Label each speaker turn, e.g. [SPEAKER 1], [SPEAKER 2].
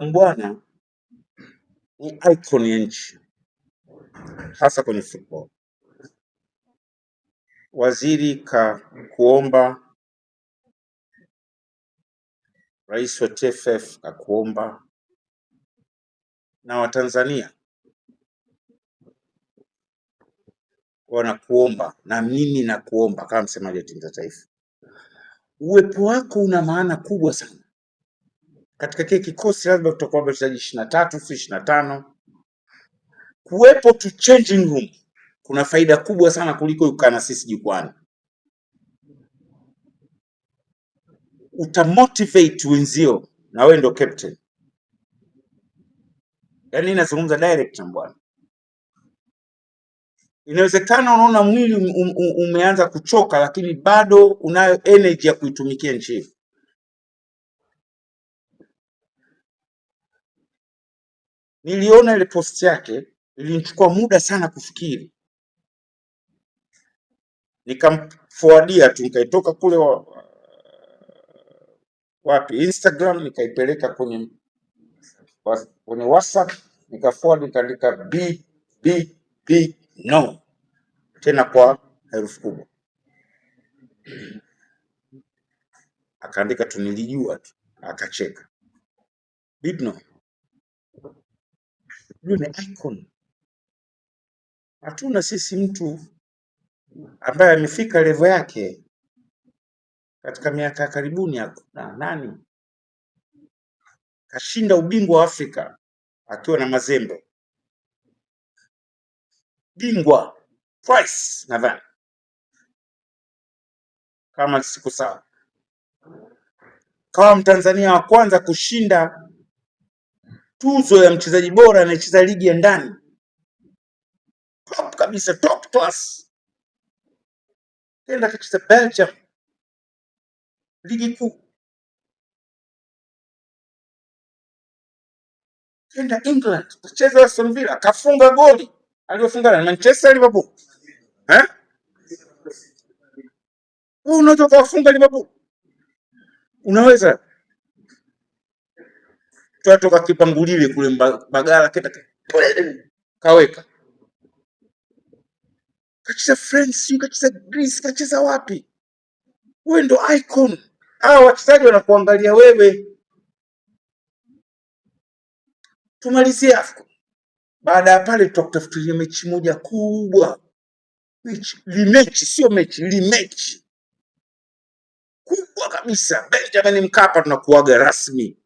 [SPEAKER 1] Mbwana ni icon ya nchi, hasa kwenye football. Waziri kakuomba, rais wa TFF kakuomba, na Watanzania wanakuomba, na mimi nakuomba kama msemaji wa timu za taifa. Uwepo wako una maana kubwa sana katika kile kikosi. Lazima tutakuwa wachezaji 23, si 25. Kuwepo tu changing room kuna faida kubwa sana kuliko kukaa na sisi jukwani. Utamotivate wenzio na wewe ndo captain. Yaani nazungumza direct na bwana. Inawezekana unaona mwili umeanza kuchoka, lakini bado unayo energy ya kuitumikia nchi hii. Niliona ile post yake, ilinichukua muda sana kufikiri, nikamforwardia tu, nikaitoka kule wapi Instagram, nikaipeleka kwenye WhatsApp, nikaforward, nikaandika B B B no, tena kwa herufi kubwa. Akaandika tu nilijua tu, akacheka. Bibno, yule ni icon. Hatuna sisi mtu ambaye amefika level yake katika miaka ya karibuni hapo. Na nani kashinda ubingwa wa Afrika akiwa na Mazembe, bingwa twice nadhani kama siku sawa, kawa Mtanzania wa kwanza kushinda tuzo ya mchezaji bora anayecheza ligi ya ndani, top kabisa, top class. Kenda kacheza Belgium ligi kuu, kenda England kacheza Aston Villa, kafunga goli aliyofunga na Manchester Liverpool. Eh, wewe unaweza kuwafunga Liverpool, unaweza toka kipangulile kule Mbagala kenda kaweka, kacheza France, kacheza Greece, kacheza wapi? Wewe ndo icon. Hawa wachezaji wanakuangalia wewe. Tumalizie AFCON. Baada ya pale tutakutafutia mechi moja kubwa, mechi limechi, sio mechi, limechi kubwa kabisa. Benjamin Mkapa tunakuaga rasmi.